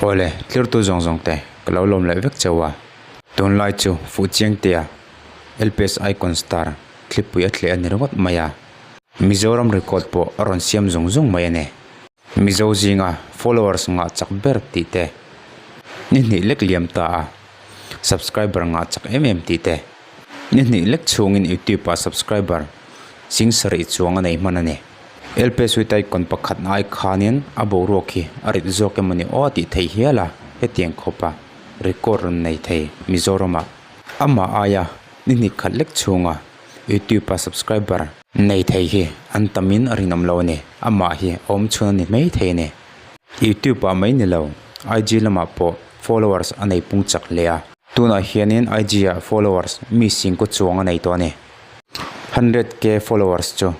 Awle, tlirtu zawng zawng te ka lo lawm leh vek chauh a. Tunlai chu Fuhchiangtea LPS Icon Star thlipui a thleh a ni ringawt mai a. Mizoram record pawh a rawn siam zung zung mai a ni. Mizo zinga followers ngah chak ber tih te, ni hnih lek liam ta a subscriber ngah chak em em tih te, ni hnih lek chhungin YouTube ah subscriber sing sarih chuang a nei hman a ni. LP Suitai kawn pakhat ai khanin a boruak hi a rit zawk emawni aw a tih theih hial a, hetiang khawpa record rawn nei thei Mizoramah amah aia ni hnih khat lek chhunga YouTube-a subscriber nei thei hi an tamin a rinawm lo a ni, amah hi a awm chhun a ni mai thei a ni. YouTube-ah mai ni lo, IG lamah pawh followers a nei pung chak hle a. Tunah hianin IG-ah followers mi singkaw chuang a nei tawh a ni. 100K followers chu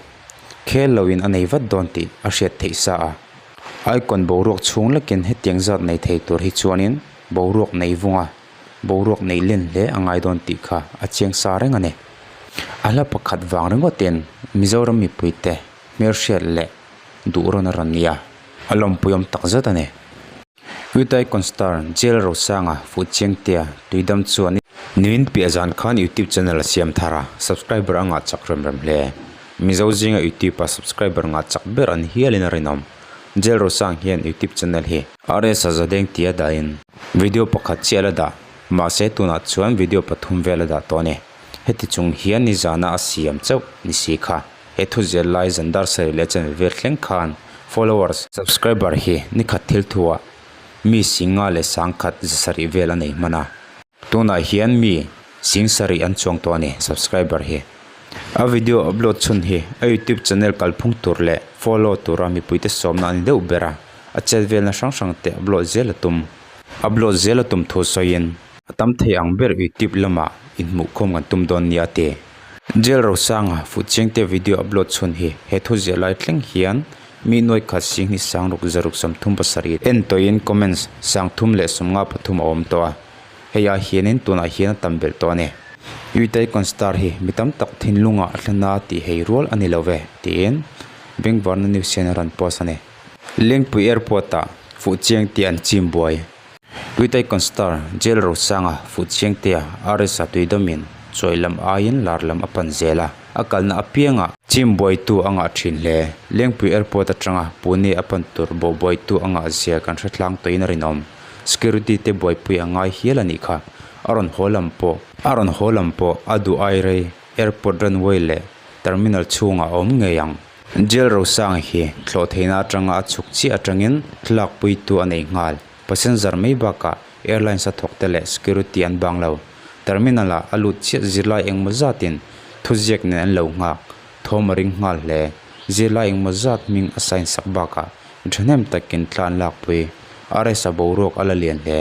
khel loin a nei vat dawn tih a hriat theih sa a. Icon boruak chhung lekin hetiang zat nei thei tur hi chuanin boruak nei vung a, boruak nei len hle a ngai dawn tih kha a chiang sa reng a ni. A hla pakhat vang ringawtin Mizoram mipuite hmelhriat leh duh rawn a rawn ni a, a lawmpuiawm tak zet a ni. Youth Icon Star Jail Rosanga Fuhchiangtea tuidam chuan nimin piah zan khan YouTube channel a siam thar a, subscriber a ngah chak rem rem hle. Mizo zinga YouTube a subscriber ngah chak ber an hialin a rinawm. Jail Rosang hian YouTube channel hi RS a zadeng tia dahin video pakhat chiah la dah, mahse tunah chuan video pathum vel a dah tawh a ni. Heti chung hian nizana a siam chauh ni si kha. He thuziah lai zan dar sarih leh chanve vel thleng khan followers, subscriber hi nikhat thil thuah mi singa leh sangkhat za sarih vel a nei hman a, tunah hian mi sing sarih an chuang tawh a ni subscriber hi. A video upload chhun hi a youtube channel kalphung tur leh follow tura mipuite sawmna a ni deuh ber a, a chet velna hrang hrang te upload zel a tum upload zel a tum thu sawiin a tam thei ang ber youtube lamah inhmuhkhawm kan tum dawn nia a ti. Jail Rosanga Fuhchiangte video upload chhun hi he thu ziah lai thleng hian mi nuai khat sing hi sang ruk zaruk sawmthum pasarih en tawhin comments sang thum leh sawmnga pathum a awm tawh a, hei ah hianin tunah hian a tam belh tawh a ni. Uitai Constar hi mi tam tak thinlungah a thlana tih hei rual a ni lo ve tiin Bengvarna News hian a rawn post a ni. Lengpui Airport ah Fuhchiangte an chim buai. Uitai Constar Jail Rosanga Fuhchiangtea RS-a tuidawmin chawi lam aiin lar lam a pan zel a, a kalna apiangah chim buaitu a ngah thin hle. Lengpui Airport atanga Pune a pan tur bawh buaitu a ngah zia kan hre tlang tawhin a rinawm. Security te buaipui a ngai hial a nih kha. A rawn haw lam pawh a rawn haw lam pawh a duh ai rei Airport runway leh terminal chhungah a awm ngei ang. Jail Rosanga hi thlawh theihna atanga a chhuk chiah atangin thlalakpuitu a nei nghal. Passenger mai bakah airlines a thawk te leh security an bang lo. Terminal ah a lut chiah zirlai engmaw zatin thuziak nen an lo nghak, thawm a ring nghal hle. Zirlai engmaw zat hming a sign sak bakah thahnem takin thla an lakpui. RS a boruak a la lian hle.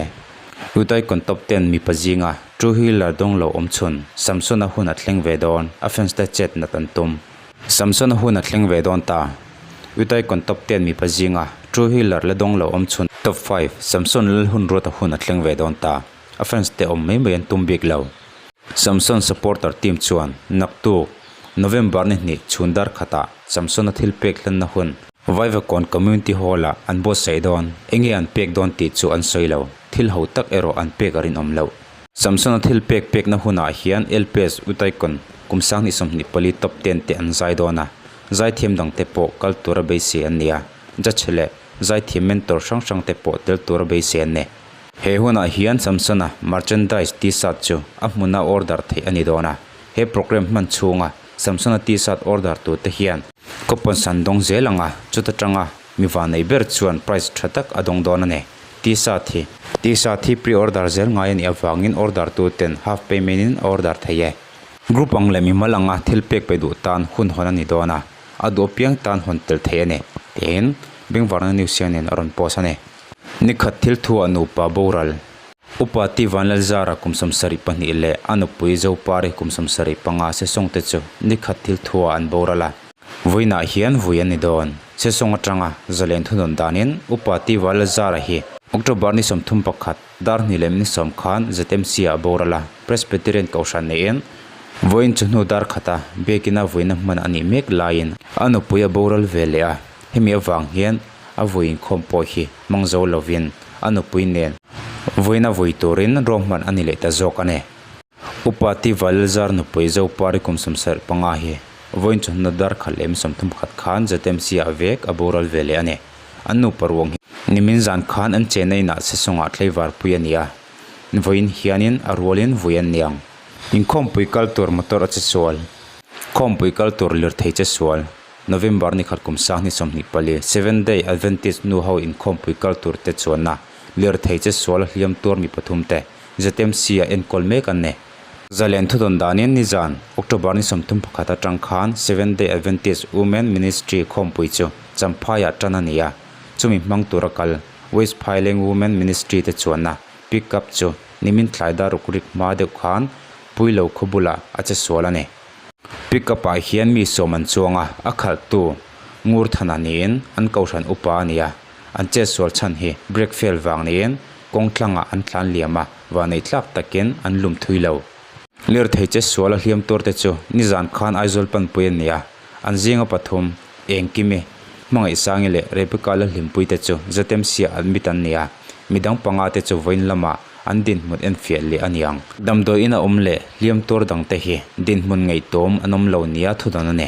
Utaikon top ten mipa zinga two wheeler dawng lo awm chhun Samson a hun a thleng ve dawn, a fans te chet nat an tum. Samson a hun a thleng ve dawn ta. Utaikon top ten mipa zinga two wheeler la dawng lo awm chhun top five Samson lal hun ruat a hun a thleng ve dawn ta. A fans te awm mai mai an tum bik lo. Samson supporter team chuan naktuk November ni hnih chhun dar khatah Samson a thil pek hlanna hun Vaivakawn Community Hall ah an buatsaih dawn. Enge an pek dawn tih chu an sawi lo. Thil ho tak erawh an pek a rinawm loh. Samson a thil pek pekna hunah hian LPS Utaikon kum sanghnih 24 top ten te an zai dawn a, zaithiam dangte pawh kal tura beisei an ni a, judge leh zaithiam mentor hrang hrangte pawh tel tura beisei an ni. He hunah hian Samson-a merchandise T-shirt chu a hmuna order theih a ni dawn a, he programme hman chhunga Samson-a T-shirt order tute hian coupon san dawng zel ang a, chuta tanga mi vanei ber chuan prize tha tak a dawng dawn a ni. T-shirt hi T-shirt hi pre-order zel ngai a nih avangin order tuten half payment in a order thei e. Group ang leh mimal anga thil pek pe duh tan hun hawn a ni dawn a, a duh apiang tan hawn tel thei a ni, tiin Bengvarna News hianin a rawn post a ni. Nikhat thil thuah nupa boral, Upa Ti Vanlalzara kum 72 leh a nupui Zopari kum 75 sesawng te chu nikhat thil thuah an boral a. Vawiinah hian vui a ni dawn. Sesawng atanga zalen thunawn danin Upa Ti Vanlalzara hi October ni 31, Dar hnih leh min sawm khan ZMC ah boral a, Presbyterian Kohhran neiin vawiin chu hnu dar khata biakina vuina hman a nih mek laiin a nupui a boral ve leh a, hemi avang hian a vui inkhawm pawh hi hmang zo lovin a nupui nen vawiina vui turin ruahman a ni leh ta zawk a ni. Upa Ti Valzar nupui Zopari kum 75 hi vawiin chawhnu dar khat leh 31 khan ZMC ah vek a boral ve leh a ni. An nupa ruang hi nimin zan khan an chenna inah sesawngah tlaivar pui a ni a, vawiin hianin a rualin vui an ni ang. Inkhawmpui kal tur motor a che sual. Khawmpui kal tur lirthei che sual. November ni khat kum 2024, Seventh Day Adventist nu ho inkhawmpui kal tur te chuanna lirthei che sual a hliam tur mi pathum te ZMC a enkawl mek an ni. Zalen thudawn danin nizan October ni 31 atang khan Seventh Day Adventist Women Ministry khawmpui chu Champhaiah tan a ni a, chumi hmang tura kal West Phaileng Women Ministry te chuanna pick up chu nimin thlai dar ruk rik hma deuh khan Puilo khaw bulah a che sual a ni. Pick up ah hian mi sawm an chuang a, a khalhtu Ngurthana niin an kohhran upa a ni a, an chetsual chhan hi brake fail vang niin kawng tlangah an tlan liam a, vahneih tlak takin an lum thui lo. Lirthei chetsual a hliam tur te chu nizan khan Aizawl panpui a ni a, an zinga pathum, Engkimi, Hmangaihsangi leh Rebecca Lalhlimpui te chu ZMC ah admit an ni a, midang panga te chu vawiin lamah an dinhmun enfiah leh a ni ang. Damdawiin a awm leh hliam tur dangte hi dinhmun ngaihtawm an awm lo nia thudawn a ni.